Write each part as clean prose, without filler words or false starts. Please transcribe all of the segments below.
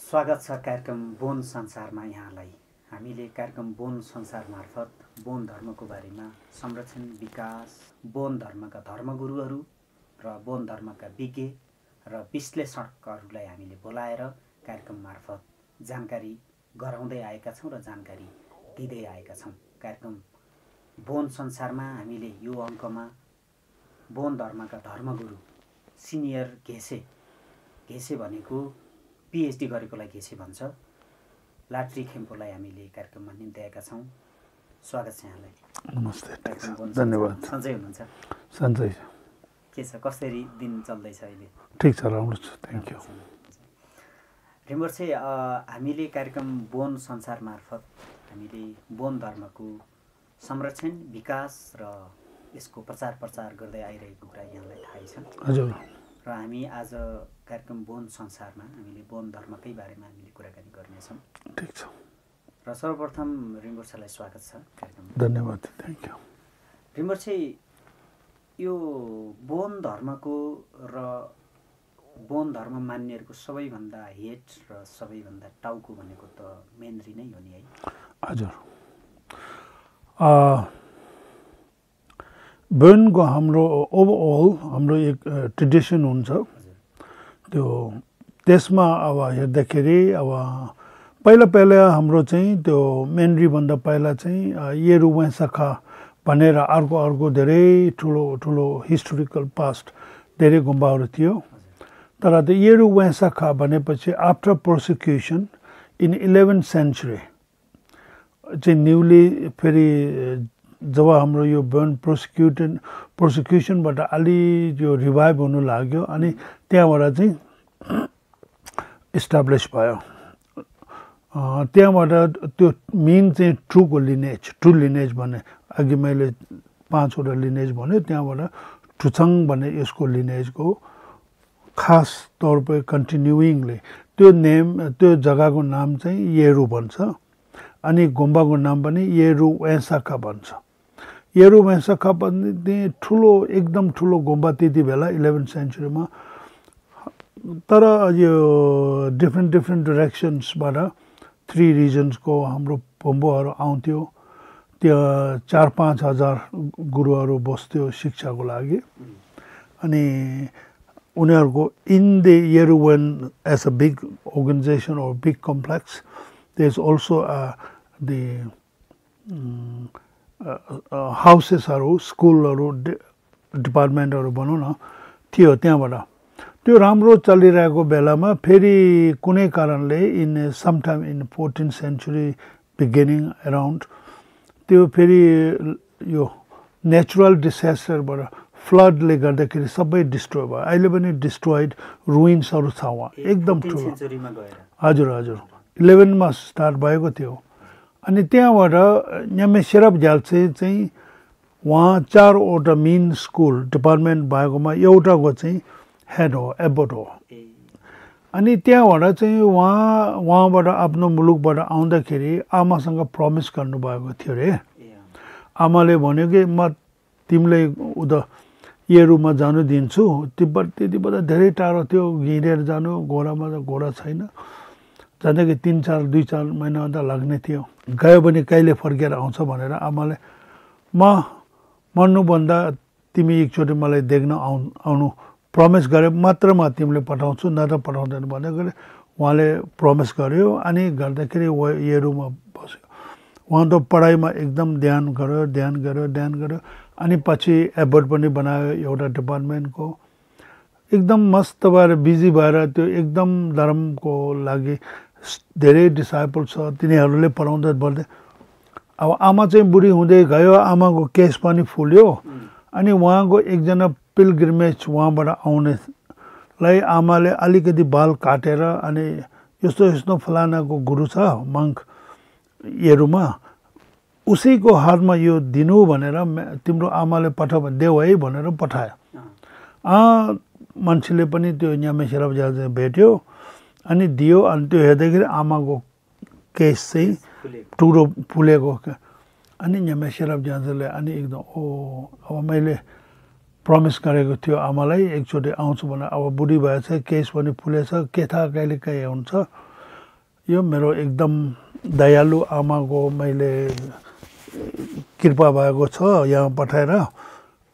स्वागत छ कार्यक्रम बोन संसारमा यहाँलाई। हामीले कार्यक्रम बोन संसार मार्फत बोन धर्मको बारेमा संरक्षण, विकास, बोन धर्मका धर्मगुरुहरू र बोन धर्मका विज्ञ र विश्लेषकहरूलाई हामीले बोलाएर कार्यक्रम मार्फत जानकारी गराउँदै आएका छौँ र जानकारी दिँदै आएका छौँ। कार्यक्रम बोन संसारमा हामीले यो अङ्कमा बोन धर्मका धर्मगुरु सिनियर घेसे भनेको पीएचडी गरेकोलाई घेसे भन्छ, लाट्री खेम्पोलाई हामीले कार्यक्रममा निम्त्याएका छौँ। स्वागत छ यहाँलाई। नमस्ते, धन्यवाद। सन्चै हुनुहुन्छ? सन्चै। के छ, कसरी दिन चल्दैछ अहिले? ठिक छ, राम्रो छ, थ्याङ्क यू। रिम्बर चाहिँ हामीले कार्यक्रम बोन संसार मार्फत हामीले बोन धर्मको संरक्षण, विकास र यसको प्रचार गर्दै आइरहेको कुरा यहाँलाई थाहै छ। हजुर। र हामी आज कार्यक्रम बोन संसारमा हामीले बोन धर्मकै बारेमा हामीले कुराकानी गर्नेछौँ। ठिक छ। र सर्वप्रथम रिम्बर सरलाई स्वागत छ कार्यक्रममा। धन्यवाद, थ्याङ्क यू। रिम्बर चाहिँ यो बोन धर्मको र बोन धर्म मान्नेहरूको सबैभन्दा हेड र सबैभन्दा टाउको भनेको त मेन्द्री नै हो नि है? हजुर। बोनको हाम्रो ओभरअल हाम्रो एक ट्रेडिसन हुन्छ। त्यो त्यसमा अब हेर्दाखेरि अब पहिला हाम्रो चाहिँ त्यो मेन्द्रीभन्दा पहिला चाहिँ येरु वैशाखा भनेर अर्को धेरै ठुलो हिस्टोरिकल पास्ट धेरै गुम्बाहरू थियो। तर त्यो येरु वैशाखा भनेपछि after prosecution in 11th century चाहिँ न्युली फेरि जब हाम्रो यो बोन प्रोसिक्युसनबाट अलि यो रिभाइभ हुनु लाग्यो अनि त्यहाँबाट चाहिँ इस्टाब्लिस भयो। त्यहाँबाट त्यो मेन चाहिँ ट्रु लिनेज भने अघि मैले 5वटा लिनेज भन्यो, त्यहाँबाट ठुचङ भन्ने यसको लिनेजको खास तौर पर कन्टिन्युइङली त्यो जग्गाको नाम चाहिँ येरु भन्छ अनि गुम्बाको नाम पनि येरु वैशाखा भन्छ। येरु वैशाखा पनि एकदम ठुलो गुम्बा त्यति बेला 11th सेन्चुरीमा। तर यो डिफ्रेन्ट डिरेक्सन्सबाट 3 रिजन्सको हाम्रो पोम्बोहरू आउँथ्यो। त्यो 4-5 हजार गुरुहरू बस्थ्यो शिक्षाको लागि। अनि उनीहरूको in the era one as a big organisation or big complex there is also the हाउसेसहरू, स्कुलहरू, डिपार्टमेन्टहरू भनौँ न थियो। त्यहाँबाट त्यो राम्रो चलिरहेको बेलामा फेरि कुनै कारणले sometime in 14th century beginning around त्यो फेरि यो नेचुरल डिसास्टरबाट फ्लडले गर्दाखेरि सबै डिस्ट्रोय भयो। अहिले पनि डिस्ट्रोइड रुइन्सहरू छ वहाँ, एकदम ठुलो। हजुर 11मा स्टार्ट भएको थियो। अनि त्यहाँबाट न्यामे सेरप झ्याल्छे चाहिँ वहाँ 4वटा मेन स्कुल डिपार्टमेन्ट भएकोमा एउटाको चाहिँ हेड हो, एबोट हो। अनि त्यहाँबाट चाहिँ उहाँबाट आफ्नो मुलुकबाट आउँदाखेरि आमासँग प्रमिस गर्नुभएको थियो रे। आमाले भन्यो कि म तिमीलाई येरुमा जानु दिन्छु। तिब्बत त्यति बेला धेरै टाढो थियो, हिँडेर जानु, घोडामा त घोडा छैन, जाँदाखेरि 2-4 महिना त लाग्ने थियो। गयो भने कहिले फर्केर आउँछ भनेर आमाले म मर्नुभन्दा तिमी एकचोटि मलाई देख्न आउनु प्रमिस गरे मात्र म तिमीले पठाउँछु, न त पठाउँदैन भनेको उहाँले प्रमिस गर्यो। अनि गर्दाखेरि येरुमा बस्यो। उहाँ त पढाइमा एकदम ध्यान गर्यो। अनि पछि एबोट पनि बनायो एउटा डिपार्टमेन्टको। एकदम मस्त भएर बिजी भएर त्यो एकदम धर्मको लागि धेरै डिसाइपल छ, तिनीहरूले पढाउँदै। अब आमा चाहिँ बुढी हुँदै गयो, आमाको केस पनि फुल्यो। अनि उहाँको एकजना पिलग्रिमेज उहाँबाट आउनेलाई आमाले अलिकति बाल काटेर अनि यस्तो फलानाको गुरु छ मङ्क येरुमा, उसैको हातमा यो दिनु भनेर तिम्रो आमाले पठाऊ देऊ है भनेर पठायो। मान्छेले पनि त्यो न्यामे सेरप झ्याल भेट्यो अनि दियो। अनि त्यो हेर्दाखेरि आमाको केस चाहिँ टुक्रो फुलेको। अनि न्यामे सेरप झ्यालले अनि एकदम अब मैले प्रमिस गरेको थियो आमालाई एकचोटि आउँछु भनेर, अब बुढी भएछ, केस पनि फुलेछ, के थाहा कहिले काहीँ हुन्छ। यो मेरो एकदम दयालु आमाको मैले कृपा भएको छ यहाँ पठाएर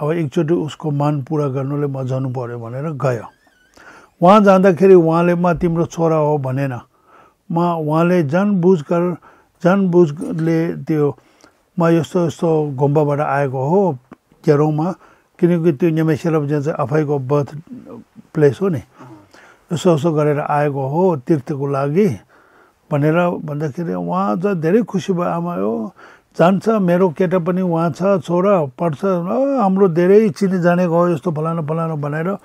अब एकचोटि उसको मान पुरा गर्नुले म जानु पर्यो भनेर गयो। वहाँ जाँदाखेरि उहाँले म तिम्रो छोरा हो भनेन। उहाँले जानबुझले त्यो म यस्तो यस्तो गुम्बाबाट आएको हो केरौमा, किनकि त्यो न्यामेसिरप चाहिँ आफैको बर्थ प्लेस हो नि, यसो यसो गरेर आएको हो तीर्थको लागि भनेर भन्दाखेरि उहाँ चाहिँ धेरै खुसी भयो। आमा हो जान्छ, मेरो केटा पनि उहाँ छ, छोरा पढ्छ, हाम्रो धेरै चिने जानेको हो यस्तो फलाना फलाना भनेर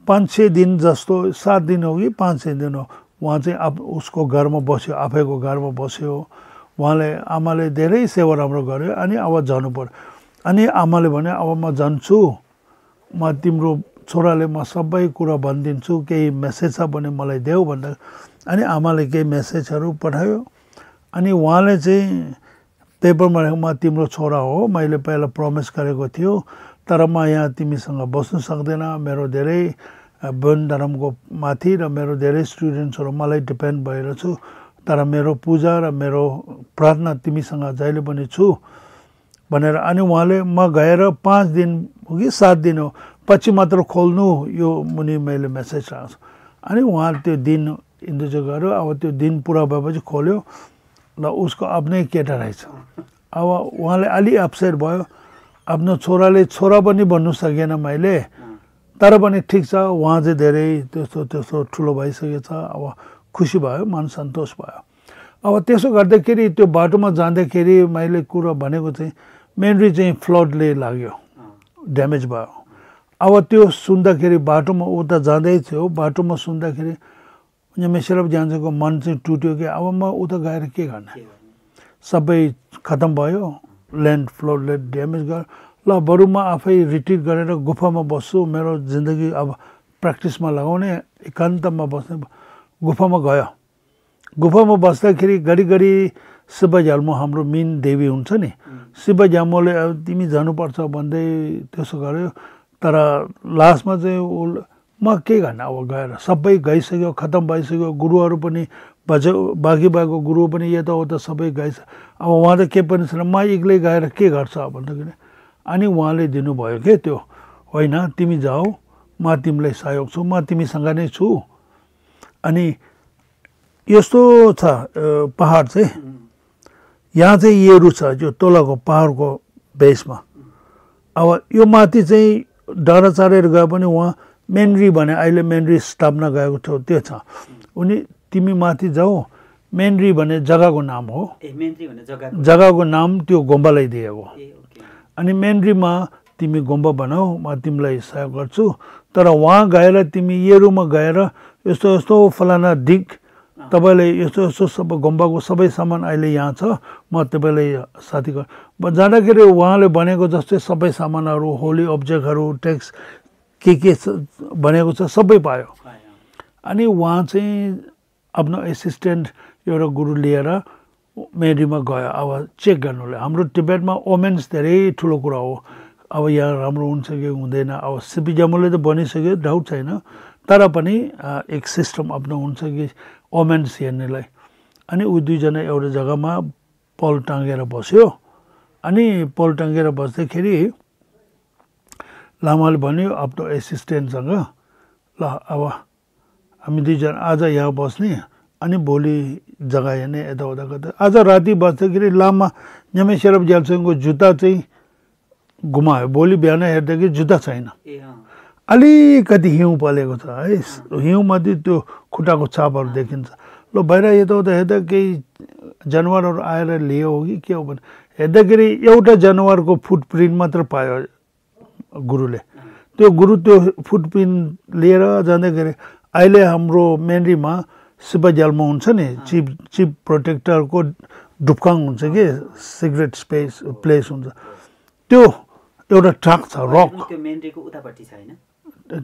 5-6 दिन जस्तो, 7 दिन हो कि 5-6 दिन हो, उहाँ चाहिँ उसको घरमा बस्यो, आफैको घरमा बस्यो। उहाँले आमाले धेरै सेवा राम्रो गर्यो। अनि अब जानु पर्यो। अनि आमाले भने अब म जान्छु, म तिम्रो छोराले म सबै कुरा भनिदिन्छु, केही मेसेज छ भने मलाई देऊ भन्दा अनि आमाले केही मेसेजहरू पठायो। अनि उहाँले चाहिँ पेपरमा म तिम्रो छोरा हो, मैले पहिला प्रमिस गरेको थियो, तर म यहाँ तिमीसँग बस्नु सक्दैन, मेरो धेरै बौद्ध धर्मको माथि र मेरो धेरै स्टुडेन्ट्सहरू मलाई डिपेन्ड भएर छु, तर मेरो पूजा र मेरो प्रार्थना तिमीसँग जहिले पनि छु भनेर। अनि उहाँले म गएर 5 दिन हो कि 7 दिन हो पछि मात्र खोल्नु यो मुनि मैले मेसेज राख्छु। अनि उहाँले त्यो दिन इन्तजार गर्यो। अब त्यो दिन पुरा भएपछि खोल्यो ल उसको आफ्नै केटा रहेछ। अब उहाँले अलि अपसेट भयो। आफ्नो छोराले छोरा पनि भन्नु सकेन मैले, तर पनि ठिक छ, उहाँ चाहिँ धेरै त्यस्तो ठुलो भइसकेछ। अब खुसी भयो, मन सन्तोष भयो। अब त्यसो गर्दाखेरि त्यो बाटोमा जाँदाखेरि मैले कुरा भनेको चाहिँ मेन्ड्री चाहिँ फ्लडले लाग्यो, ड्यामेज भयो। अब त्यो सुन्दाखेरि बाटोमा उता जाँदै थियो, बाटोमा सुन्दाखेरि न्यामेसिरप जान्छको मन चाहिँ टुट्यो कि अब म उता गएर के गर्ने, सबै खतम भयो, ल्यान्ड फ्लडले ड्यामेज गर्यो। ल बरु म आफै रिट्रिट गरेर गुफामा बस्छु, मेरो जिन्दगी अब प्र्याक्टिसमा लगाउने, एकान्तमा बस्ने। गुफामा गयो। गुफामा बस्दाखेरि घरिघरि शिवजाल्मो हाम्रो मेन देवी हुन्छ नि, शिवजाल्मोले तिमी जानुपर्छ भन्दै त्यसो गर्यो। तर लास्टमा चाहिँ म के गर्ने, अब गएर सबै गइसक्यो, खतम भइसक्यो, गुरुहरू पनि बाँकी भएको गुरु पनि यताउता सबै गइसक्यो। अब उहाँ त के पनि छैन, म एक्लै गएर के गर्छ भन्दाखेरि अनि उहाँले दिनुभयो के त्यो, होइन तिमी जाऊ, म तिमीलाई सहयोग छु, म तिमीसँग नै छु। अनि यस्तो छ पहाड चाहिँ, यहाँ चाहिँ येरु छ जो तलको पहाडको बेसमा। अब यो माथि चाहिँ डाँडा चढेर गए पनि उहाँ मेन्ड्री भने अहिले मेन्ड्री स्थापना गएको थियो त्यो छ। उनी तिमी माथि जाऊ, मेन्ड्री भने जग्गाको नाम हो, जग्गाको नाम त्यो गुम्बालाई दिएको। अनि मेन्ड्रीमा तिमी गुम्बा बनाऊ, म तिमीलाई सहयोग गर्छु। तर वहाँ गएर तिमी येरुमा गएर यस्तो यस्तो फलाना दिक तपाईँलाई यस्तो यस्तो सब गुम्बाको सबै सामान अहिले यहाँ छ, म तपाईँलाई साथी जाँदाखेरि उहाँले भनेको जस्तै सबै सामानहरू, होली अब्जेक्टहरू, टेक्स्ट के भनेको छ सबै पायो। अनि उहाँ चाहिँ आफ्नो एसिस्टेन्ट एउटा गुरु लिएर मेन्ड्रीमा गयो अब चेक गर्नुलाई। हाम्रो टिबेटमा ओमेन्स धेरै ठुलो कुरा हो। अब यहाँ राम्रो हुन्छ कि हुँदैन, अब सिपिजामोले त बनिसक्यो, डाउट छैन, तर पनि एक सिस्टम आफ्नो हुन्छ कि ओमेन्स हेर्नेलाई। अनि ऊ दुईजना एउटा जग्गामा पल टाँगेर बस्यो। अनि पल टाँगेर बस्दाखेरि लामाले भन्यो आफ्नो एसिस्टेन्टसँग, ल अब हामी दुईजना आज यहाँ बस्ने, अनि भोलि जग्गा हेर्ने यताउता गर्दा। आज राति बस्दाखेरि लामा न्यामेसिरप ज्याल्सेनको जुत्ता चाहिँ गुमायो। भोलि बिहान हेर्दाखेरि जुत्ता छैन, अलिकति हिउँ पलेको छ है, हिउँमाथि त्यो खुट्टाको छापहरू देखिन्छ। ल बाहिर यताउता हेर्दा केही जनावरहरू आएर लियो हो कि के हो भने हेर्दाखेरि एउटा जनावरको फुटप्रिन्ट मात्र पायो गुरुले। त्यो गुरु त्यो फुटप्रिन्ट लिएर जाँदाखेरि अहिले हाम्रो मेन्ड्रीमा शिवजाल्मो हुन्छ नि, चिफ प्रोटेक्टरको डुप्काङ हुन्छ कि सिक्रेट प्लेस हुन्छ, त्यो एउटा ट्र्याक छ, रक। त्यो मेन्ड्रीको उतापट्टि छ हैन,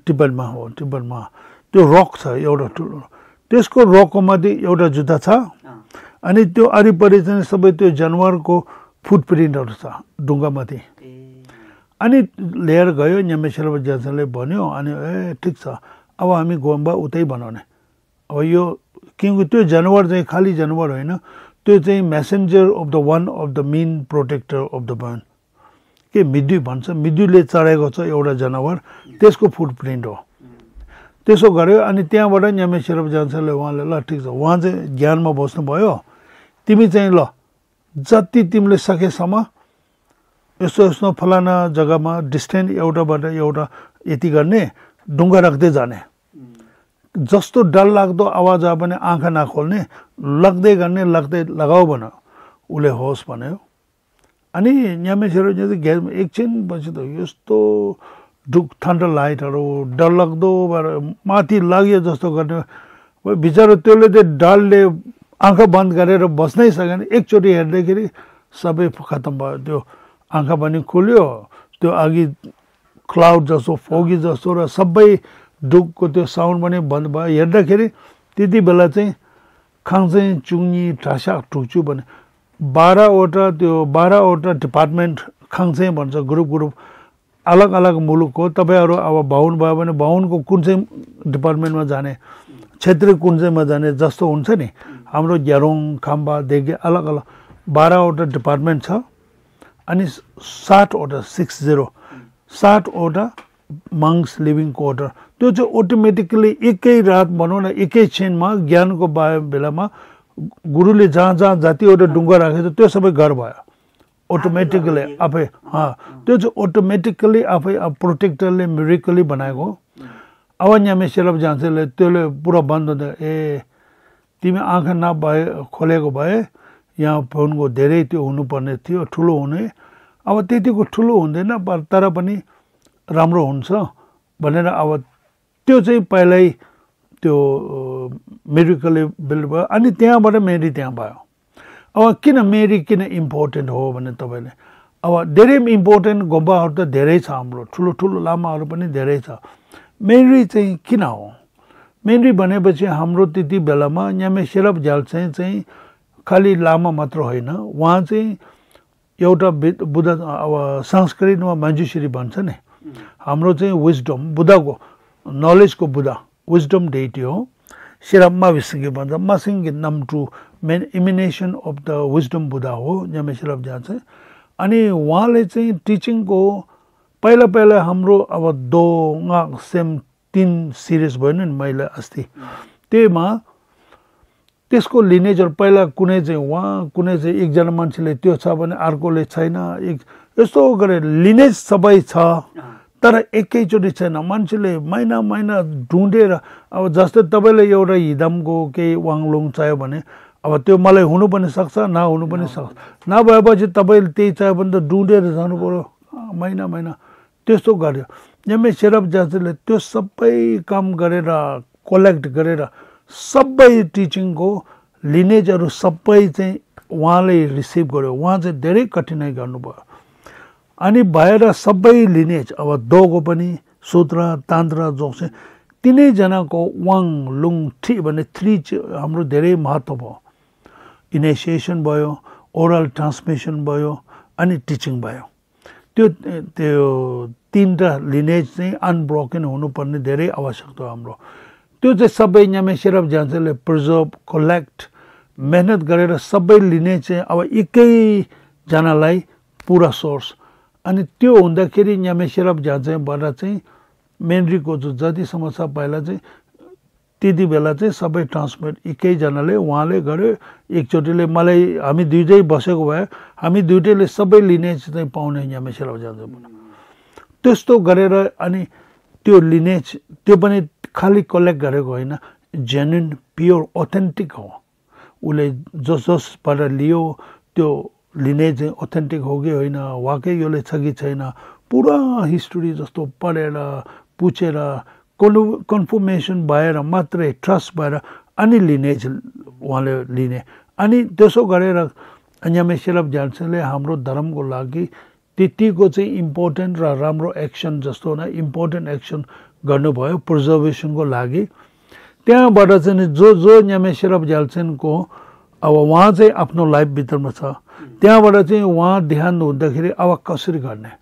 तिब्बतमा हो, तिब्बतमा त्यो रक छ एउटा ठुलो, त्यसको रकको माथि एउटा जुत्ता छ। अनि त्यो वरिपरि चाहिँ सबै त्यो जनावरको फुटप्रिन्टहरू छ ढुङ्गामाथि। अनि लिएर गयो न्यामेसिरप ज्याल्सेनले भन्यो। अनि ठिक छ, अब हामी गुम्बा उतै बनाउने, अब यो किनकि त्यो जनावर चाहिँ खाली जनावर होइन, त्यो चाहिँ messenger of the one of the main protector of the burn के मृत्यु भन्छ, मृत्युले चढेको छ एउटा जनावर, त्यसको फुटप्रिन्ट हो। त्यसो गर्यो अनि त्यहाँबाट न्यामे शेरप जान्छले उहाँले ल ठिक छ, उहाँ चाहिँ ज्ञानमा बस्नुभयो, तिमी चाहिँ ल जति तिमीले सकेसम्म यस्तो यस्तो फलाना जग्गामा डिस्टेन्स एउटाबाट एउटा यति गर्ने, ढुङ्गा राख्दै जाने, जस्तो डर लाग्दो आवाज आयो भने आँखा नखोल्ने, लग्दै गर्ने, लग्दै लगाऊ भन, उसले होस् भन्यो। अनि न्यामे शेरप चाहिँ एकछिन पछि त यस्तो थन्डर लाइटहरू डरलाग्दो माथि लाग्यो जस्तो गर्ने, बिचरा त्यसले चाहिँ डरले आँखा बन्द गरेर बस्नै सकेन, एकचोटि हेर्दाखेरि सबै खत्तम भयो। त्यो आँखा पनि खुल्यो, त्यो अघि क्लाउड जस्तो फोगी जस्तो र सबै ढुकको त्यो साउन्ड पनि बन्द भयो। हेर्दाखेरि त्यति बेला चाहिँ खाङचै चुङ्नी ठासा ठुक्छु भने 12वटा डिपार्टमेन्ट खाङचै भन्छ, ग्रुप अलग अलग मुलुक हो। तपाईँहरू अब बाहुन भयो भने बाहुनको कुन चाहिँ डिपार्टमेन्टमा जाने, क्षेत्रीय कुन चाहिँमा जाने जस्तो हुन्छ नि, हाम्रो ग्यारोङ खाम्बादेखि अलग अलग 12वटा डिपार्टमेन्ट छ अनि 60वटा मङ्स लिभिङ क्वार्टर। त्यो चाहिँ अटोमेटिकली एकै रात भनौँ न, एकै क्षणमा ज्ञानको बेलामा गुरुले जहाँ जहाँ जतिवटा ढुङ्गा राखेको छ त्यो सबै घर भयो अटोमेटिकली आफै। त्यो चाहिँ अटोमेटिकली आफै प्रोटेक्टरले मिरेकली बनाएको। अब न्यामे शेरप जान्छले त्यसले पुरा बन्द हुँदा, ए तिमी आँखा नभए खोलेको भए यहाँ फोनको धेरै त्यो हुनुपर्ने थियो, ठुलो हुने, अब त्यतिको ठुलो हुँदैन तर पनि राम्रो हुन्छ भनेर अब त्यो चाहिँ पहिल्यै त्यो मिरेकली बिल्ड भयो। अनि त्यहाँबाट मेरी त्यहाँ भयो। अब किन मेरी किन इम्पोर्टेन्ट हो भने तपाईँले अब धेरै इम्पोर्टेन्ट गोम्बाहरू त धेरै छ, हाम्रो ठुलो ठुलो लामाहरू पनि धेरै छ। मेरी चाहिँ किन हो? मेरी भनेपछि हाम्रो त्यति बेलामा न्यामे शेरप चाहिँ खालि लामा मात्र होइन, उहाँ चाहिँ एउटा बुद्ध, अब संस्कृतमा मञ्जुश्री भन्छ नि, हाम्रो चाहिँ विजडम, बुद्धको नलेजको बुद्ध, विजडम डेटी हो। शेरपमा विसङ्गे भन्छ, मसिङ्गे नम्टु main emanation of the wisdom Buddha हो न्यामे शेरप चाहिँ। अनि उहाँले चाहिँ टिचिङको पहिला हाम्रो अब दोङा सेम 3 सिरिज भयो नि मैले अस्ति, त्यहीमा त्यसको लिनेजहरू पहिला कुनै चाहिँ उहाँ, कुनै चाहिँ एकजना मान्छेले त्यो छ भने अर्कोले छैन, यस्तो गरेर लिनेज सबै छ तर एकैचोटि छैन। मान्छेले महिना ढुँडेर, अब जस्तै तपाईँले एउटा हिदामको केही वाङलुङ चाहियो भने अब त्यो मलाई हुनु पनि सक्छ, नहुनु पनि सक्छ, नभएपछि तपाईँले त्यही चाहियो भने त ढुँडेर जानु पऱ्यो महिना। त्यस्तो गर्यो न्यामे शेरप जान्छले, त्यो सबै काम गरेर कलेक्ट गरेर सबै टिचिङको लिनेजहरू सबै चाहिँ उहाँले रिसिभ गर्यो। उहाँ चाहिँ धेरै कठिनाइ गर्नुभयो अनि भएर सबै लिनेज, अब दोगो पनि सूत्र तान्त्र जोक्से तिनैजनाको वाङ लुङ थ्री भने 3 हाम्रो धेरै महत्त्व भयो। इनिसिएसन भयो, ओरल ट्रान्समिसन भयो अनि टिचिङ भयो। त्यो 3टा लिनेज चाहिँ अनब्रोकन हुनुपर्ने धेरै आवश्यकता हो हाम्रो। त्यो चाहिँ सबै न्यामे शेरप जान्छले प्रिजर्भ, कलेक्ट, मेहनत गरेर सबै लिनेज चाहिँ अब एकैजनालाई पुरा सोर्स। अनि त्यो हुँदाखेरि न्यामे शेरप जान्छबाट चाहिँ मेन्ड्रीको जो जतिसम्म छ पहिला चाहिँ त्यति बेला चाहिँ सबै ट्रान्समिट एकैजनाले उहाँले गर्यो। एकचोटिले मलाई हामी दुइटै बसेको भए हामी दुइटैले सबै लिनेज चाहिँ पाउने न्यामे शेरप जान्छबाट त्यस्तो गरेर। अनि त्यो लिनेज त्यो पनि खालि कलेक्ट गरेको होइन, जेन्युन प्योर अथेन्टिक हो। उसले जसबाट लियो त्यो लिनेज चाहिँ अथेन्टिक हो कि होइन, वाकई यसले छ कि छैन, पुरा हिस्ट्री जस्तो पढेर पुछेर कन्फर्मेसन भएर मात्रै ट्रस्ट भएर अनि लिनेज उहाँले लिने। अनि त्यसो गरेर न्यामे शेरप जान्छले हाम्रो धर्मको लागि त्यतिको चाहिँ इम्पोर्टेन्ट र राम्रो एक्सन जस्तो न इम्पोर्टेन्ट एक्सन गर्नुभयो प्रिजर्भेसनको लागि। त्यहाँबाट चाहिँ जो न्यामे शेरप जान्छको अब उहाँ चाहिँ आफ्नो लाइफभित्रमा छ, त्यहाँबाट चाहिँ उहाँ ध्यान हुँदाखेरि अब कसरी गर्ने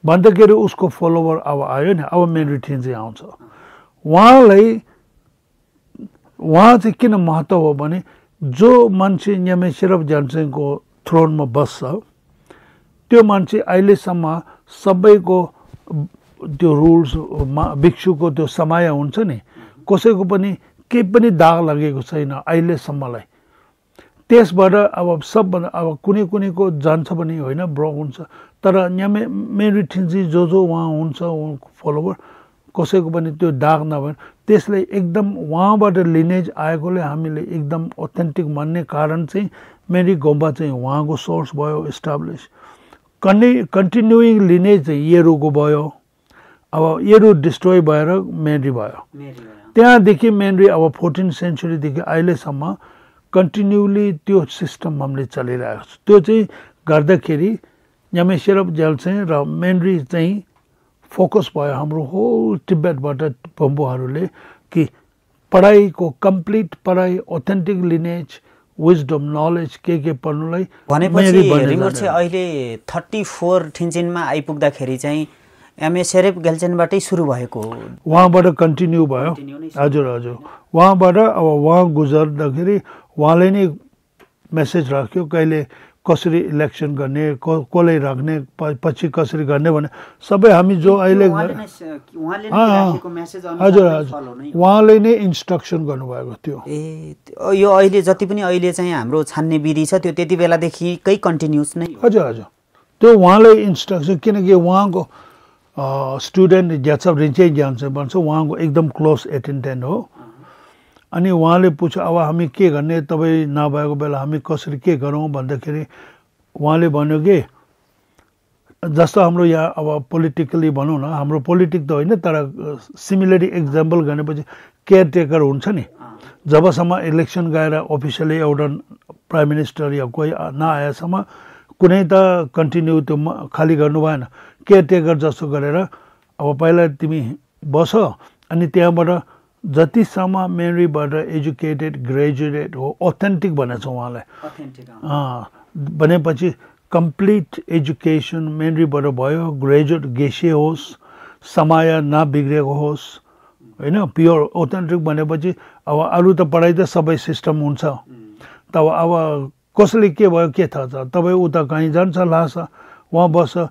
भन्दाखेरि उसको फलोवर अब आयो नि, अब मेन रुटिन चाहिँ आउँछ। उहाँलाई उहाँ चाहिँ किन महत्त्व हो भने जो मान्छे न्यामे शेरप ज्याल्सेनको थ्रोनमा बस्छ त्यो मान्छे अहिलेसम्म सबैको त्यो रुल्स भिक्षुको त्यो समय हुन्छ नि कसैको पनि केही पनि दाग लागेको छैन अहिलेसम्मलाई त्यसबाट अब सबभन्दा अब कुनैको जान्छ पनि होइन ब्रोक हुन्छ तर न्यामे मेरी ठिन्जी जो उहाँ हुन्छ फलोवर कसैको पनि त्यो दाग नभए त्यसले एकदम उहाँबाट लिनेज आएकोले हामीले एकदम ऑथेन्टिक मान्ने कारण चाहिँ मेरी गोम्बा चाहिँ उहाँको सोर्स भयो इस्टाब्लिश कन्टिन्युइङ लिनेज चाहिँ येरुको भयो अब येरु डिस्ट्रोय भएर मेरी भयो त्यहाँदेखि मेरी अब 14th सेन्चुरीदेखि अहिलेसम्म कन्टिन्युली त्यो सिस्टम हामीले चलिरहेको छ त्यो चाहिँ गर्दाखेरि न्यामे शेरप ज्याल्से र मेन्ड्री चाहिँ फोकस भयो हाम्रो होल तिब्बतबाट बम्बुहरूले कि पढाइको कम्प्लिट पढाइ ऑथेन्टिक लिनेज विजडम नलेज के पढ्नुलाई भनेपछि रिमोट चाहिँ अहिले 34 ठिन्चिनमा आइपुग्दाखेरि चाहिँ एमए शेरप ज्याल्सेनबाटै सुरु भएको हो उहाँबाट कन्टिन्यू भयो हजुर हजुर उहाँबाट अब उहाँ गुजर्दाखेरि उहाँले नै मेसेज राख्यो कहिले कसरी इलेक्सन गर्ने कसलाई राख्ने पछि कसरी गर्ने भने सबै हामी जो अहिले हजुर हजुर उहाँले नै इन्स्ट्रक्सन गर्नुभएको थियो ए यो अहिले जति पनि अहिले चाहिँ हाम्रो छान्ने विधि छ त्यो त्यति बेलादेखिकै कन्टिन्युस नै हजुर हजुर त्यो उहाँले इन्स्ट्रक्सन किनकि उहाँको स्टुडेन्ट ज्यात्सब रिन्चे ज्ञान भन्छ उहाँको एकदम क्लोज एटेन्डेन्ट हो अनि उहाँले पुछ्यो अब हामी के गर्ने तपाईँ नभएको बेला हामी कसरी के गरौँ भन्दाखेरि उहाँले भन्यो कि जस्तो हाम्रो यहाँ अब पोलिटिकली भनौँ न हाम्रो पोलिटिक त होइन तर सिमिलरली एक्जाम्पल गर्नेपछि केयरटेकर हुन्छ नि जबसम्म इलेक्सन गएर अफिसियली एउटा प्राइम मिनिस्टर या कोही नआएसम्म कुनै त कन्टिन्यू त्यो खाली गर्नु भएन केयरटेकर जस्तो गरेर अब पहिला तिमी बस अनि त्यहाँबाट जतिसम्म मेरीबाट एजुकेटेड ग्रेजुएट हो ऑथेन्टिक भनेको छ उहाँलाई भनेपछि कम्प्लिट एजुकेसन मेरीबाट भयो ग्रेजुएट गेसे होस् समय नबिग्रेको होस् होइन प्योर ऑथेन्टिक भनेपछि अब अरू त पढाइ त सबै सिस्टम हुन्छ तब अब कसले के भयो के थाहा छ तपाईँ उता कहीँ जान्छ लास उहाँ बस्छ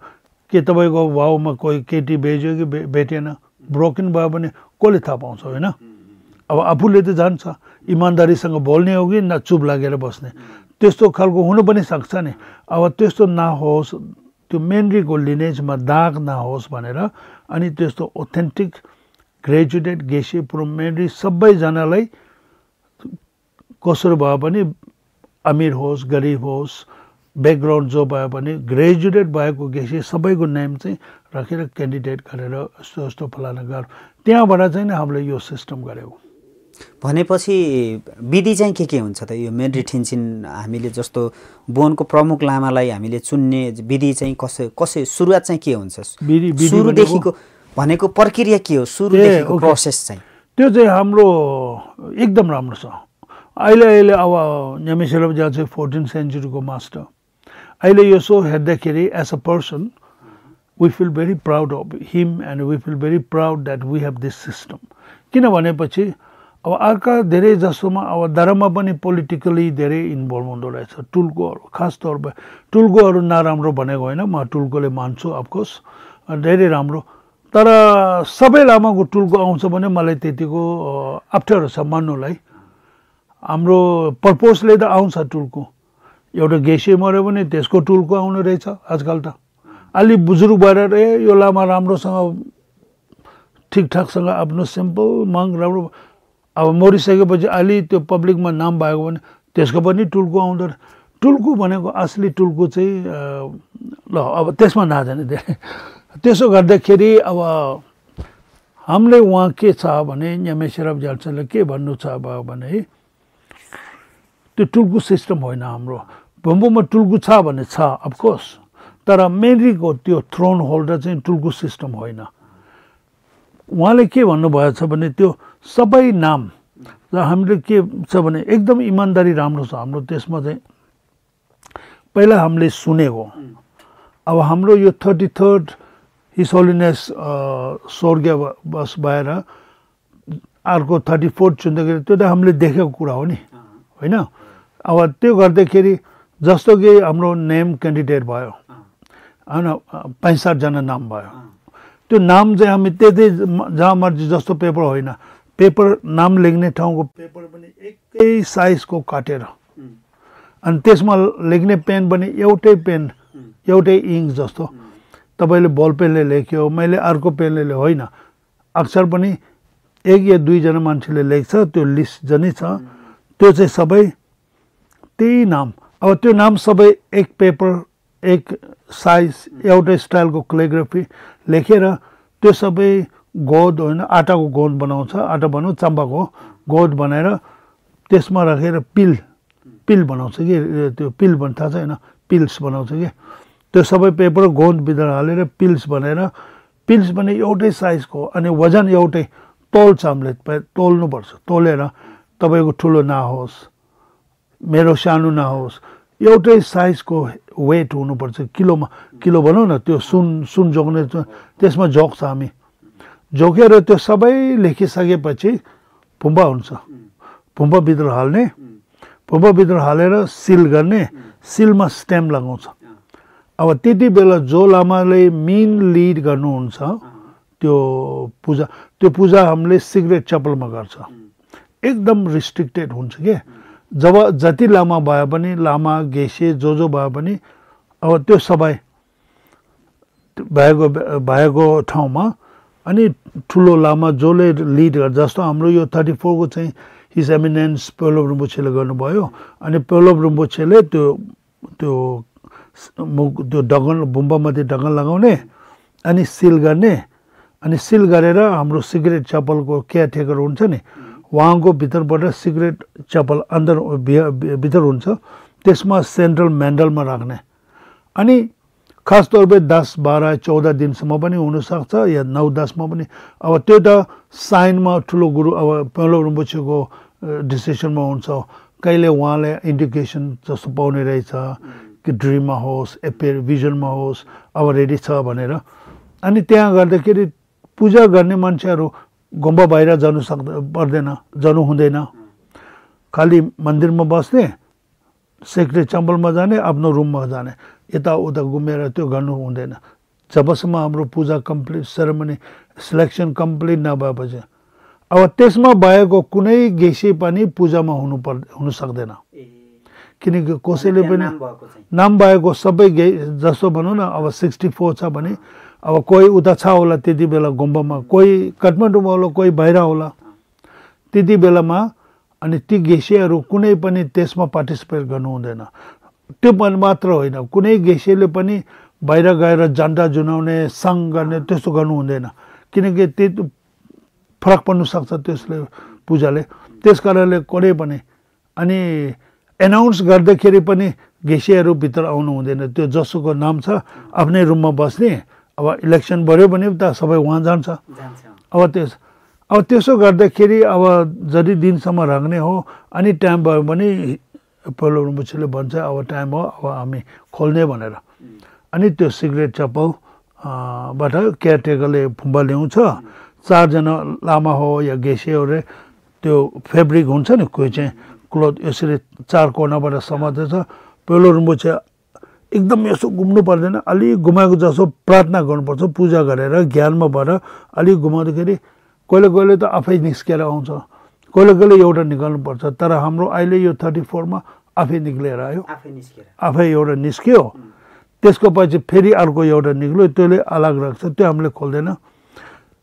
के तपाईँको भाउमा कोही केटी बेच्यो कि भेटेन ब्रोकन भयो भने कसले थाहा पाउँछ होइन अब आफूले त जान्छ इमान्दारीसँग बोल्ने हो कि न चुप लागेर बस्ने त्यस्तो खालको हुनु पनि सक्छ नि अब त्यस्तो नहोस् त्यो मेन्ड्रीको लिनेजमा दाग नहोस् भनेर अनि त्यस्तो ऑथेन्टिक ग्रेजुएटेड गेसे पुरो मेन्ड्री सबैजनालाई कसरी भयो पनि अमीर होस् गरिब होस् ब्याकग्राउन्ड जो भयो भने ग्रेजुएटेड भएको गेसे सबैको नेम चाहिँ राखेर क्यान्डिडेट गरेर यस्तो यस्तो फलाना गर त्यहाँबाट चाहिँ नै हामीले यो सिस्टम गऱ्यौँ भनेपछि विधि चाहिँ के हुन्छ त यो मेन्ड्री ठिन्चिन हामीले जस्तो बोनको प्रमुख लामालाई हामीले चुन्ने विधि चाहिँ कसै सुरुवात चाहिँ के हुन्छ सुरुदेखिको भनेको प्रक्रिया के हो सुरुदेखिको प्रोसेस चाहिँ त्यो चाहिँ हाम्रो एकदम राम्रो छ अहिले अब न्यामे शेरप ज्याल्से 14th सेन्चुरीको मास्टर अहिले यसो हेर्दाखेरि as a person we feel very proud of him and we feel very proud that we have this system किन भनेपछि अब अर्का धेरै जसोमा अब धर्ममा पनि पोलिटिकली धेरै इन्भल्भ हुँदो रहेछ टुल्कोहरू खास तौरमा टुल्कोहरू नराम्रो भनेको होइन म टुल्कोले मान्छु अफकोर्स धेरै राम्रो तर सबै लामाको टुल्को आउँछ भने मलाई त्यतिको अप्ठ्यारो छ मान्नुलाई हाम्रो पर्पोजले त आउँछ टुल्को एउटा गेसे मऱ्यो भने त्यसको टुल्को आउने रहेछ आजकल त अलि बुजुर्ग भएर यो लामा राम्रोसँग ठिकठाकसँग आफ्नो सिम्पल माग राम्रो अब मरिसकेपछि अलि त्यो पब्लिकमा नाम भएको भने त्यसको पनि टुल्को आउँदो रहेछ टुल्को भनेको असली टुल्को चाहिँ ल अब त्यसमा नजाने धेरै त्यसो गर्दाखेरि अब हामीले उहाँ के छ भने न्यामे शेरप ज्याल्सेनले के भन्नु छ भने त्यो टुल्को सिस्टम होइन हाम्रो बम्बुमा टुल्को छ भने छ अफकोर्स तर मेन्ड्रीको त्यो थ्रोन होल्डर चाहिँ टुल्को सिस्टम होइन उहाँले के भन्नुभएको छ भने त्यो सबै नाम र हामीले के छ भने एकदम इमान्दारी राम्रो छ हाम्रो त्यसमा चाहिँ पहिला हामीले सुनेको अब हाम्रो यो 33rd हिज होलिनेस स्वर्गीय बस भएर अर्को 34 चुन्दाखेरि त्यो त हामीले देखेको कुरा हो नि होइन। अब त्यो गर्दाखेरि जस्तो कि हाम्रो नेम क्यान्डिडेट भयो होइन 65 जना नाम भयो, त्यो नाम चाहिँ हामी त्यतै जहाँ मर्जी जस्तो पेपर होइन, पेपर नाम लेख्ने ठाउँको पेपर पनि एकै साइजको काटेर अनि त्यसमा लेख्ने पेन पनि एउटै पेन एउटै इङ्क जस्तो, तपाईँले बल पेनले लेख्यो मैले अर्को पेनले होइन, अक्षर पनि एक या दुईजना मान्छेले लेख्छ त्यो लिस्ट जनै छ, त्यो चाहिँ सबै त्यही नाम। अब त्यो नाम सबै एक पेपर एक साइज एउटै स्टाइलको क्यालिग्राफी लेखेर त्यो सबै गोद होइन आटाको गोद बनाउँछ, आटा भनौँ चम्पाको गोद बनाएर त्यसमा राखेर पिल बनाउँछ कि त्यो पिल भन्छ थाहा छैन, पिल्स बनाउँछ कि त्यो सबै पेपर गोद भित्र हालेर पिल्स बनाएर पिल्स पनि एउटै साइजको अनि वजन एउटै तोल्छ, हामीले तोल्नुपर्छ, तोलेर तपाईँको ठुलो नहोस् मेरो सानो नहोस् एउटै साइजको वेट हुनुपर्छ, किलो भनौँ न त्यो सुन जोग्ने त्यसमा जोग्छ, हामी जोगेर त्यो सबै लेखिसकेपछि फुम्बा हुन्छ, फुम्बाभित्र हाल्ने, फुम्बाभित्र हालेर सिल गर्ने, सिलमा स्ट्याम्प लगाउँछ। अब त्यति बेला जो लामाले मेन लिड गर्नुहुन्छ त्यो पूजा हामीले सिक्रेट चपलमा गर्छ, एकदम रिस्ट्रिक्टेड हुन्छ के। जब जति लामा भए पनि लामा गेसे जो भए पनि अब त्यो सबै भएको ठाउँमा अनि ठुलो लामा जसले लिड गर्छ, जस्तो हाम्रो यो 34 को चाहिँ हिज एमिनेन्स पेलोभ रिम्पोछेले गर्नुभयो अनि पेलोभ रिम्पोछेले त्यो डगन बुम्बामध्ये डगन लगाउने अनि सिल गर्ने अनि सिल गरेर हाम्रो सिक्रेट चपलको केयरटेकर हुन्छ नि उहाँको भित्रबाट सिक्रेट चपल अन्डर भित्र हुन्छ, त्यसमा सेन्ट्रल मेन्डलमा राख्ने अनि खास तौर पे 10, 12, 14 दिनसम्म पनि हुनसक्छ या 9, 10मा पनि। अब त्यो त साइनमा ठुलो गुरु अब पेलोभ रिम्पोछेको डिसिसनमा हुन्छ, कहिले उहाँले इन्डिकेसन जस्तो पाउने रहेछ कि ड्रिममा होस् एपेयर भिजनमा होस् अब रेडी छ भनेर। अनि त्यहाँ गर्दाखेरि पूजा गर्ने मान्छेहरू गुम्बा बाहिर जानु हुँदैन, खालि मन्दिरमा बस्ने, सेक्रेट चम्पलमा जाने, आफ्नो रुममा जाने, यताउता घुमेर त्यो गर्नु हुँदैन जबसम्म हाम्रो पूजा कम्प्लिट सेरेमनी सिलेक्सन कम्प्लिट नभएपछि। अब त्यसमा भएको कुनै गेसी पनि पूजामा हुनु सक्दैन, किनकि कसैले पनि नाम भएको सबै जस्तो भनौँ न अब 64 छ भने अब कोही उता छ होला त्यति बेला गुम्बामा, कोही काठमाडौँमा होला, कोही बाहिर होला त्यति बेलामा, अनि ती गेसीहरू कुनै पनि त्यसमा पार्टिसिपेट गर्नु हुँदैन। त्यो पनि मात्र होइन, कुनै गेसीले पनि बाहिर गएर झन्डा जुनाउने सङ्ग गर्ने त्यस्तो गर्नु हुँदैन, किनकि त्यो फरक पर्नु सक्छ त्यसले पूजाले, त्यस कारणले कुनै पनि अनि एनाउन्स गर्दाखेरि पनि गेसीहरू भित्र आउनु हुँदैन, त्यो जसोको नाम छ आफ्नै रुममा बस्ने, अब इलेक्सन बढ्यो भने त सबै उहाँ जान्छ। अब त्यसो गर्दाखेरि अब जति दिनसम्म राख्ने हो अनि टाइम भयो भने पेलोभ रिम्पोछेले भन्छ अब टाइम हो अब हामी खोल्ने भनेर, अनि त्यो सिक्रेट चपल बाट केयरटेकरले फुम्बा ल्याउँछ, 4 जना लामा हो या गेसेहरूले त्यो फेब्रिक हुन्छ नि कोही चाहिँ क्लोथ यसरी 4 कोनाबाट समातेछ, पेलोभ रिम्पोछे एकदम यसो घुम्नु पर्दैन, अलिक घुमाएको जसो प्रार्थना गर्नुपर्छ, पूजा गरेर ज्ञानमा भएर अलिक घुमाउँदाखेरि कहिले त आफै निस्केर आउँछ, कहिले एउटा निकाल्नुपर्छ, तर हाम्रो अहिले यो 34 मा आफै निक्लेर आयो, आफै एउटा निस्क्यो, त्यसको पछि फेरि अर्को एउटा निक्ल्यो, त्यसले अलग राख्छ, त्यो हामीले खोल्दैन,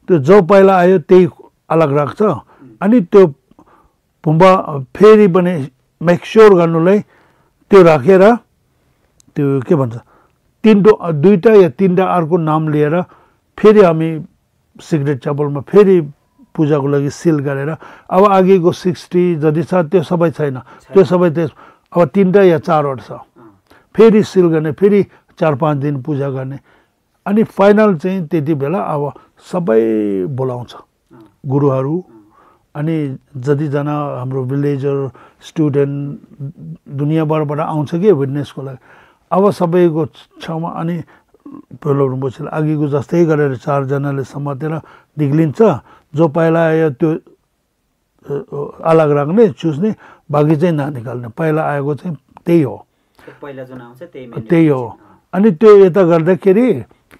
त्यो जो पहिला आयो त्यही अलग राख्छ। अनि त्यो फुम्बा फेरि पनि मेक स्योर गर्नुलाई त्यो राखेर त्यो के भन्छ 2टा या 3टा अर्को नाम लिएर फेरि हामी सिक्रेट चपलमा फेरि पूजाको लागि सिल गरेर अब अघिको 60 जति छ त्यो सबै छैन, त्यो सबै अब 3टा या 4वटा छ, फेरि सिल गर्ने, फेरि 4-5 दिन पूजा गर्ने, अनि फाइनल चाहिँ त्यति बेला अब सबै बोलाउँछ गुरुहरू अनि जतिजना हाम्रो भिलेजर स्टुडेन्ट दुनियाँभरबाट आउँछ कि विटनेसको लागि, अब सबैको छेउमा अनि पेलोभ रिम्पोछेले अघिको जस्तै गरेर 4 जनाले समातेर निक्लिन्छ, जो पहिला आयो त्यो अलग राख्ने चुस्ने बाँकी चाहिँ ननिकाल्ने पहिला आएको चाहिँ त्यही हो पहिला जुन आउँछ त्यही हो अनि त्यो यता गर्दाखेरि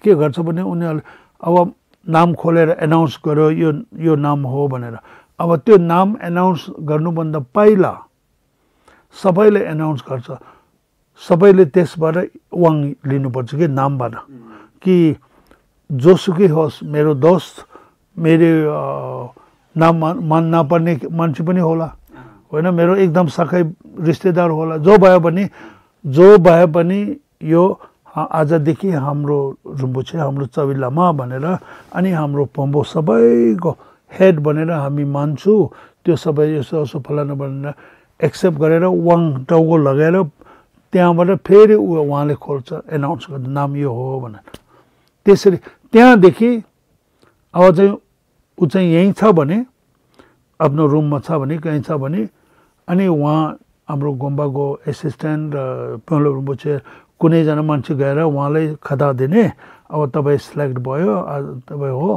के गर्छ भने उनीहरूले अब नाम खोलेर एनाउन्स गर्यो यो नाम हो भनेर अब त्यो नाम एनाउन्स गर्नुभन्दा पहिला सबैले एनाउन्स गर्छ सबैले त्यसबाट वाङ लिनुपर्छ कि नामबाट कि जोसुकै होस् मेरो दोस्त मेरो नाम मान नपर्ने मान्छे पनि होला होइन मेरो एकदम सखै रिश्तेदार होला जो भए पनि यो आजदेखि हाम्रो रुम्बुछे हाम्रो चविलामा भनेर अनि हाम्रो पम्बो सबैको हेड भनेर हामी मान्छौँ त्यो सबै यसो फलाना भनेर एक्सेप्ट गरेर वाङ टाउको लगाएर त्यहाँबाट फेरि उहाँले खोल्छ एनाउन्स गर्छ नाम यो हो भनेर त्यसरी त्यहाँदेखि अब चाहिँ ऊ चाहिँ यहीँ छ भने आफ्नो रुममा छ भने कहीँ छ भने अनि उहाँ हाम्रो गुम्बाको एसिस्टेन्ट र पहिलो रुम्बुछे कुनैजना मान्छे गएर उहाँलाई खदा दिने अब तपाईँ सिलेक्ट भयो तपाईँ हो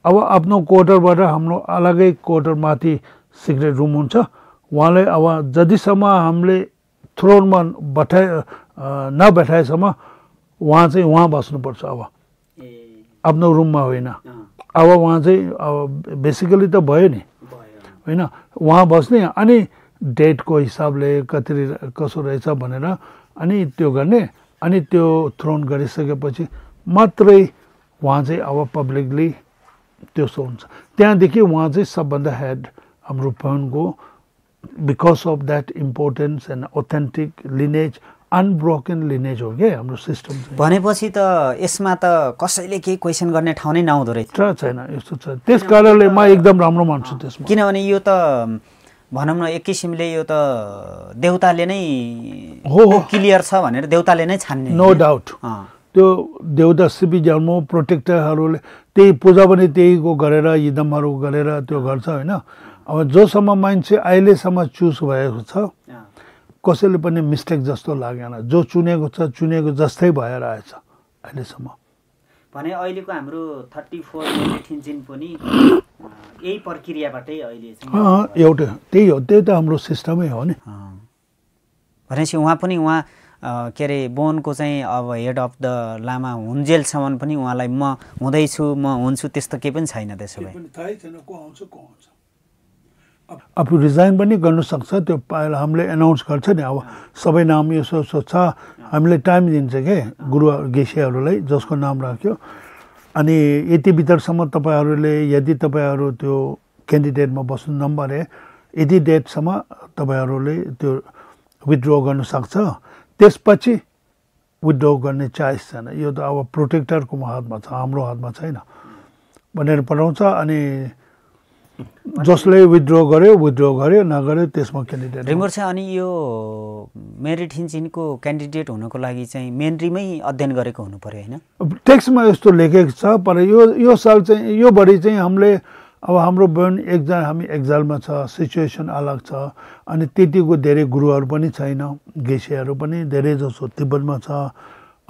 अब आफ्नो क्वार्टरबाट हाम्रो अलगै क्वार्टर माथि सिक्रेट रुम हुन्छ उहाँलाई अब जतिसम्म हामीले थ्रोनमा नबैठाएसम्म उहाँ चाहिँ उहाँ बस्नुपर्छ अब आफ्नो रुममा होइन अब उहाँ चाहिँ अब बेसिकली त भयो नि होइन उहाँ बस्ने अनि डेटको हिसाबले कति कसो रहेछ भनेर अनि त्यो गर्ने अनि त्यो थ्रोन गरिसकेपछि मात्रै उहाँ चाहिँ अब पब्लिकली त्यसो हुन्छ त्यहाँदेखि उहाँ चाहिँ सबभन्दा हेड हाम्रो पनको because of that importance and authentic lineage unbroken lineage हो क्या हाम्रो सिस्टम भनेपछि त यसमा त कसैले केही क्वेसन गर्ने ठाउँ नै नहुँदो रहेछ छैन यस्तो छ त्यस कारणले म एकदम राम्रो मान्छु त्यसमा किनभने यो त भनौँ न एक किसिमले यो त देउताले नै हो क्लियर छ भनेर देउताले नै छान्ने नो डाउट त्यो देउता सिपी जन्म प्रोटेक्टरहरूले त्यही पूजा पनि त्यहीको गरेर इदमहरू गरेर त्यो गर्छ होइन अब जोसम्म मान्छे अहिलेसम्म चुज भएको छ कसैले पनि मिस्टेक जस्तो लागेन जो चुनेको छ चुनेको जस्तै भएर आएछ अहिलेसम्म भने अहिलेको हाम्रो 34 मेरिथिन्जिन पनि यही प्रक्रियाबाटै अहिले चाहिँ एउटै त्यही हो त्यही त हाम्रो सिस्टमै हो नि भनेपछि उहाँ के अरे बोनको चाहिँ अब हेड अफ द लामा हुन्जेलसम्म पनि उहाँलाई म हुँदैछु म हुन्छु त्यस्तो केही पनि छैन त्यसो भए आफू रिजाइन पनि गर्नु सक्छ त्यो पहिला हामीले एनाउन्स गर्छ नि अब सबै नाम यसो छ हामीले टाइम दिन्छ के गुरु गेसियाहरूलाई जसको नाम राख्यो अनि यति भित्रसम्म तपाईँहरूले यदि तपाईँहरू त्यो क्यान्डिडेटमा बस्नु नम्बर यति डेटसम्म तपाईँहरूले त्यो विथड्र गर्नु सक्छ त्यसपछि विथड्र गर्ने चाइस छैन यो त अब प्रोटेक्टरको हातमा छ हाम्रो हातमा छैन भनेर पठाउँछ अनि जसले विथड्र गर्यो नगर्यो त्यसमा क्यान्डिडेट रिमोट छ अनि यो मेरिथिन्जिनको क्यान्डिडेट हुनको लागि चाहिँ मेनरीमै अध्ययन गरेको हुनु पर्यो होइन टेक्स्टमा यस्तो लेखेको छ पर यो साल चाहिँ यो भरि चाहिँ हामीले अब हाम्रो बहन हामी एक्जालमा छ सिचुएसन अलग छ अनि त्यतिको धेरै गुरुहरू पनि छैन गेसियाहरू पनि धेरै जसो तिब्बतमा छ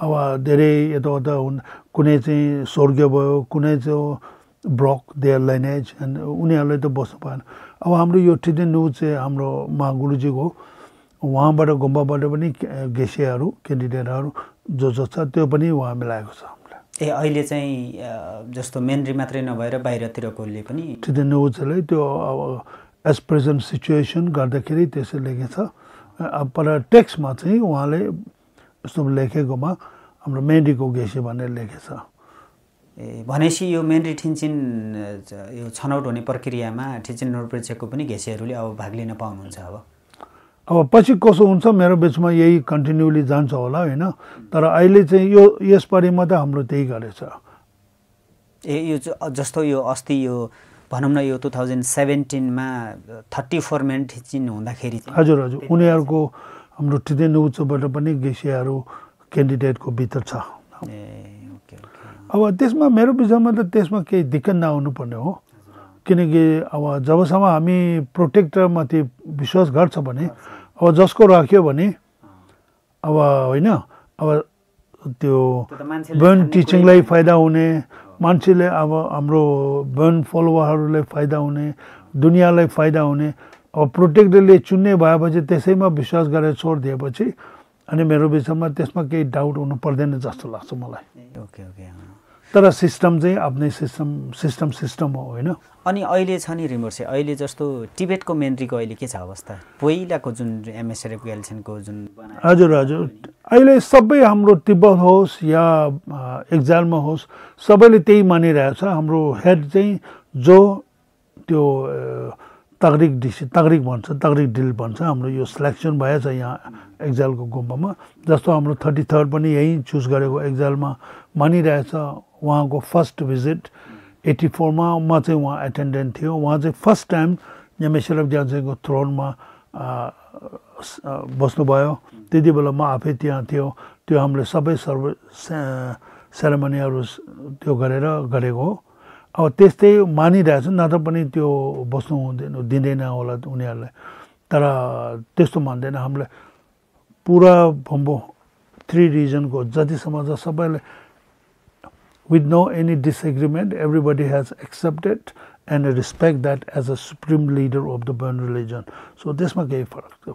अब धेरै यताउता कुनै चाहिँ स्वर्गीय भयो कुनै चाहिँ ब्रोक देयर लाइनेज एन्ड उनीहरूलाई त बस्नु पाएन अब हाम्रो यो टिटेन न्युज चाहिँ हाम्रो महागुरुजीको उहाँबाट गुम्बाबाट पनि गेसियाहरू क्यान्डिडेटहरू जो छ त्यो पनि उहाँ मिलाएको छ ए अहिले चाहिँ जस्तो मेनरी मात्रै नभएर बाहिरतिरकोले पनि टिटेन न्युजले त्यो अब एज प्रेजेन्ट सिचुएसन गर्दाखेरि त्यसै लेखेछ पर टेक्स्टमा चाहिँ उहाँले यस्तो लेखेकोमा हाम्रो मेनरीको गेसी भनेर लेखेछ भनेपछि यो मेनरी ठिन्चिन यो छनौट हुने प्रक्रियामा ठिचिन नोर्प्रेचेकको पनि घेसीहरूले अब भाग लिन पाउनुहुन्छ अब पछि कसो हुन्छ मेरो बिचमा यही कन्टिन्युली जान्छ होला होइन तर अहिले चाहिँ यसपालिमा त हाम्रो त्यही गरेछ यो जस्तो यो अस्ति यो भनौँ न यो 2017मा 34 मेनरी ठिचिन हुँदाखेरि हजुर उनीहरूको हाम्रो टिटेन उत्सवबाट पनि गेसियाहरू क्यान्डिडेटको भित्र छ अब त्यसमा मेरो विषयमा त त्यसमा केही दिक्कत नहुनुपर्ने हो किनकि अब जबसम्म हामी प्रोटेक्टरमाथि विश्वास गर्छ भने अब जसको राख्यो भने अब होइन अब त्यो बर्न टिचिङलाई फाइदा हुने मान्छेले अब हाम्रो बर्न फलोवरहरूलाई फाइदा हुने दुनियाँलाई फाइदा हुने। अब प्रोटेक्टरले चुन्ने भएपछि त्यसैमा विश्वास गरेर छोडिदिएपछि अनि मेरो विषयमा त्यसमा केही डाउट हुनु पर्दैन जस्तो लाग्छ मलाई। Okay okay. तर सिस्टम चाहिँ आफ्नै सिस्टम हो होइन। अनि अहिले छ नि रिमोट चाहिँ अहिले जस्तो टिबेटको मेन्ट्रीको अहिले के छ अवस्था? पहिलाको जुन एमएसआरएफ ग्याल्सेनको जुन हजुर हजुर अहिले सबै हाम्रो तिब्बत होस् या एक्जालमा होस् सबैले त्यही मानिरहेछ। हाम्रो हेड चाहिँ जो त्यो तगरिक भन्छ, तगरिक डिल भन्छ। हाम्रो यो सिलेक्सन भएछ यहाँ एक्जालको गुम्बामा। जस्तो हाम्रो 33rd पनि यहीँ चुज गरेको एक्जालमा मानिरहेछ। उहाँको फर्स्ट भिजिट 84 मा म चाहिँ उहाँ एटेन्डेन्ट थियो। उहाँ चाहिँ फर्स्ट टाइम एमएसआरएफ ग्याल्सेनको थ्रोनमा बस्नुभयो। त्यति बेला म आफै त्यहाँ थियो। त्यो हामीले सबै सेरेमनीहरू त्यो गरेको हो। अब त्यस्तै मानिरहेछ, नत्र पनि त्यो बस्नु दिँदैन होला उनीहरूलाई। तर त्यस्तो मान्दैन हामीले। पुरा भम्बो 3 रिजनको जतिसम्म छ सबैले with no any disagreement, everybody has accepted and respect that as a supreme leader of the Burn religion. So त्यसमा केही फरक छ।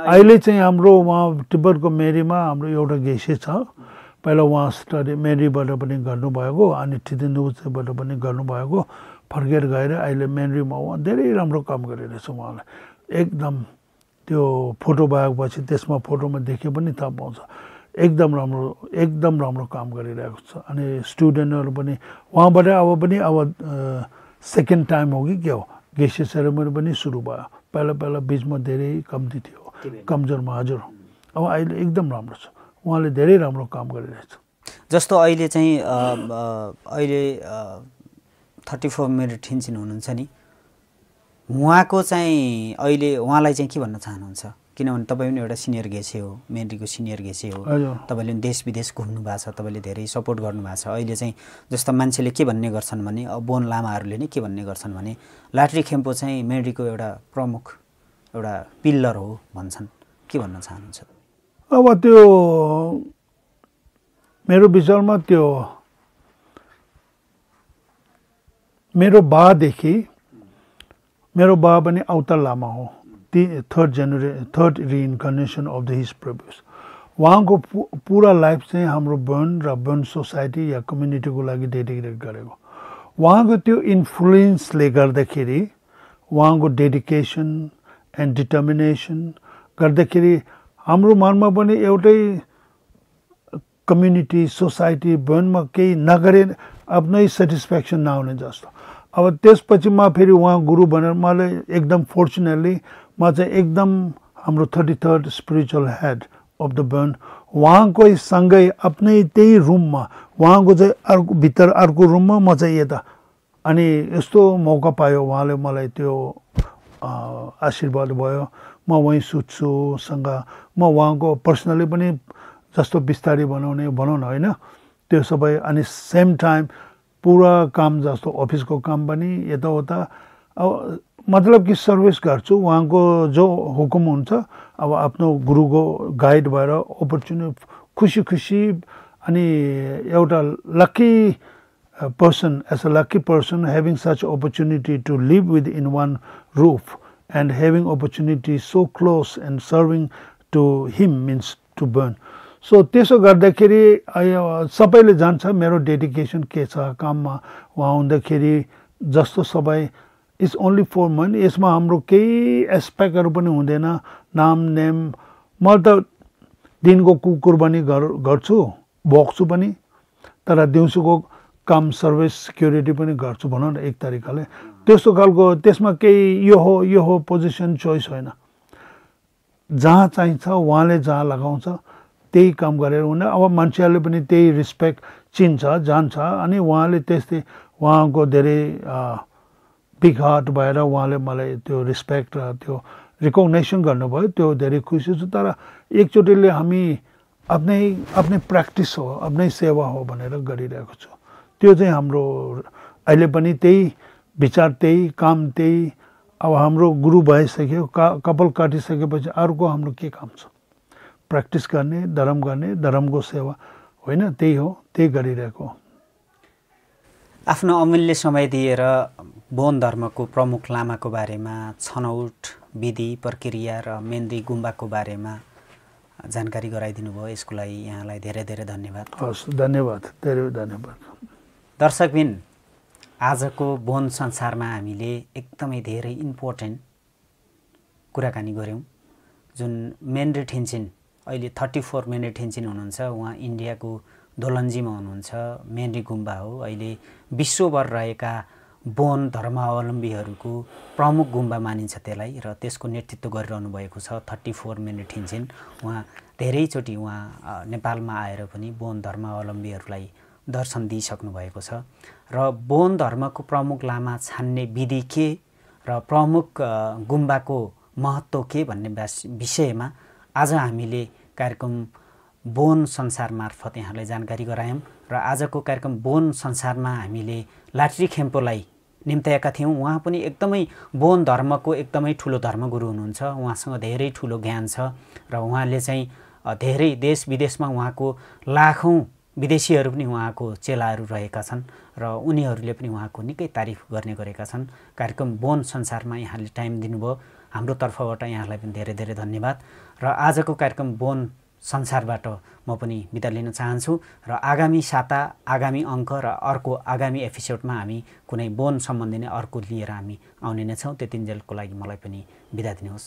अहिले चाहिँ हाम्रो वहाँ तिब्बतको मेरीमा हाम्रो एउटा गेसे छ। पहिला उहाँ स्टडी मेरीबाट पनि गर्नुभएको अनि थिचेनडुबाट पनि गर्नुभएको। फर्केर गएर अहिले मेरीमा उहाँ धेरै राम्रो काम गरिरहेछ। उहाँलाई एकदम त्यो फोटो भएपछि त्यसमा फोटोमा देखे पनि थाहा पाउँछ। एकदम राम्रो काम गरिरहेको छ। अनि स्टुडेन्टहरू पनि उहाँबाट अब सेकेन्ड टाइम हो कि के हो गेसे सेरेमनी पनि सुरु भयो। पहिला बिचमा धेरै कम्ती थियो, कमजोरमा। हजुर अब अहिले एकदम राम्रो छ। उहाँले धेरै राम्रो काम गरिरहेछ। जस्तो अहिले चाहिँ अहिले 34 मिनट थिन्छन् हुनुहुन्छ नि, उहाँको चाहिँ अहिले उहाँलाई चाहिँ के भन्न चाहनुहुन्छ? किनभने तपाईँ पनि एउटा सिनियर गेसे हो, मेन्ट्रीको सिनियर गेसे हो। तपाईँले पनि देश विदेश घुम्नु भएको छ, तपाईँले धेरै सपोर्ट गर्नुभएको छ। अहिले चाहिँ जस्तो मान्छेले के भन्ने गर्छन् भने बोन लामाहरूले नै के भन्ने गर्छन् भने लाट्रिखेम्पो चाहिँ मेन्ट्रीको एउटा प्रमुख एउटा पिल्लर हो भन्छन्। के भन्न चाहनुहुन्छ? अब त्यो मेरो विचारमा त्यो मेरो बा पनि अवतार लामा हो। थर्ड रिइन्कार्नेसन अफ द हिज प्रभुस। उहाँको पुरा लाइफ चाहिँ हाम्रो बर्न र बर्न सोसाइटी या कम्युनिटीको लागि डेडिकेट गरेको। उहाँको त्यो इन्फ्लुएन्सले गर्दाखेरि उहाँको डेडिकेसन एन्ड डिटर्मिनेसन गर्दाखेरि हाम्रो मनमा पनि एउटै कम्युनिटी सोसाइटी बर्नमा केही नगरे आफ्नै सेटिस्फ्याक्सन नहुने जस्तो। अब त्यसपछि म फेरि उहाँ गुरु भनेर मलाई एकदम फर्चुनेटली म चाहिँ एकदम हाम्रो 33rd spiritual head of the burn उहाँकै सँगै आफ्नै त्यही रुममा उहाँको चाहिँ अर्को रुममा म चाहिँ यता। अनि यस्तो मौका पायो उहाँले मलाई त्यो आशीर्वाद भयो। म वहीँ सुत्छु सँग म उहाँको पर्सनली पनि जस्तो बिस्तारी भनौँ न होइन त्यो सबै। अनि सेम टाइम पुरा काम जस्तो अफिसको काम पनि यताउता अब मतलब कि सर्भिस गर्छु। उहाँको जो हुकुम हुन्छ अब आफ्नो गुरुको गाइड भएर अपर्च्युनिटी खुसी अनि एउटा lucky person, as a lucky person, having such opportunity to live within one roof and having opportunity so close and serving to him means to burn. So त्यसो गर्दाखेरि सबैले जान्छ मेरो डेडिकेसन के छ काममा वहाँ हुँदाखेरि जस्तो सबै इज ओन्ली फर मन। यसमा हाम्रो केही एस्पेक्टहरू पनि हुँदैन नाम नेम। म त दिनको कुकुरबानी गर्छु भोग्छु पनि तर दिउँसोको काम सर्भिस सिक्युरिटी पनि गर्छु भनौँ न एक तरिकाले। त्यस्तो खालको त्यसमा केही यो हो पोजिसन चोइस होइन। जहाँ चाहिन्छ उहाँले जहाँ लगाउँछ त्यही काम गरेर हुने। अब मान्छेहरूले पनि त्यही रिस्पेक्ट चिन्छ जान्छ अनि उहाँले त्यस्तै उहाँको धेरै बिग हार्ट भएर उहाँले मलाई त्यो रिस्पेक्ट र त्यो रिकग्नेसन गर्नुभयो त्यो धेरै खुसी छु। तर एकचोटिले हामी आफ्नै प्र्याक्टिस हो आफ्नै सेवा हो भनेर गरिरहेको छु। त्यो चाहिँ हाम्रो अहिले पनि त्यही विचार त्यही काम त्यही। अब हाम्रो गुरु भइसक्यो कपाल काटिसकेपछि अर्को हाम्रो के काम छ? प्र्याक्टिस गर्ने धर्मको सेवा होइन त्यही हो त्यही गरिरहेको। आफ्नो अमूल्य समय दिएर बोन धर्मको प्रमुख लामाको बारेमा, छनौट विधि प्रक्रिया र मेन्द्री गुम्बाको बारेमा जानकारी गराइदिनु भयो। यसको लागि यहाँलाई धेरै धेरै धन्यवाद। हस्, धन्यवाद, धेरै धन्यवाद। दर्शकबिन, आजको बोन संसारमा हामीले एकदमै धेरै इम्पोर्टेन्ट कुराकानी गऱ्यौँ। जुन मेन्द्री ठिन्चिन अहिले 34 मेन्द्री ठिन्चिन हुनुहुन्छ, उहाँ इन्डियाको दोलन्जीमा हुनुहुन्छ। मेन्द्री गुम्बा हो अहिले विश्वभर रहेका बोन धर्मावलम्बीहरूको प्रमुख गुम्बा मानिन्छ त्यसलाई, र त्यसको नेतृत्व गरिरहनु भएको छ 34 मेन्द्री ठिन्चिन। उहाँ धेरैचोटि नेपालमा आएर पनि बोन धर्मावलम्बीहरूलाई दर्शन दिइसक्नु भएको छ। र बोन धर्मको प्रमुख लामा छान्ने विधि के र प्रमुख गुम्बाको महत्त्व के भन्ने विषयमा आज हामीले कार्यक्रम बोन संसार मार्फत यहाँलाई जानकारी गरायौँ। र आजको कार्यक्रम बोन संसारमा हामीले लाट्री खेम्पोलाई निम्त्याएका थियौँ। उहाँ पनि एकदमै बोन धर्मको एकदमै ठुलो धर्मगुरु हुनुहुन्छ। उहाँसँग धेरै ठुलो ज्ञान छ र उहाँले चाहिँ धेरै देश विदेशमा उहाँको लाखौँ विदेशीहरू पनि उहाँको चेलाहरू रहेका छन् र उनीहरूले पनि उहाँको निकै तारिफ गर्ने गरेका छन्। कार्यक्रम बोन संसारमा यहाँले टाइम दिनुभयो, हाम्रो तर्फबाट यहाँलाई पनि धेरै धेरै धन्यवाद। र आजको कार्यक्रम बोन संसारबाट म पनि बिदा लिन चाहन्छु र आगामी साता, आगामी अङ्क र अर्को आगामी एपिसोडमा हामी कुनै बोन सम्बन्धी नै अर्को लिएर हामी आउने नै छौँ। त्यतिन्जेलको लागि मलाई पनि बिदा दिनुहोस्।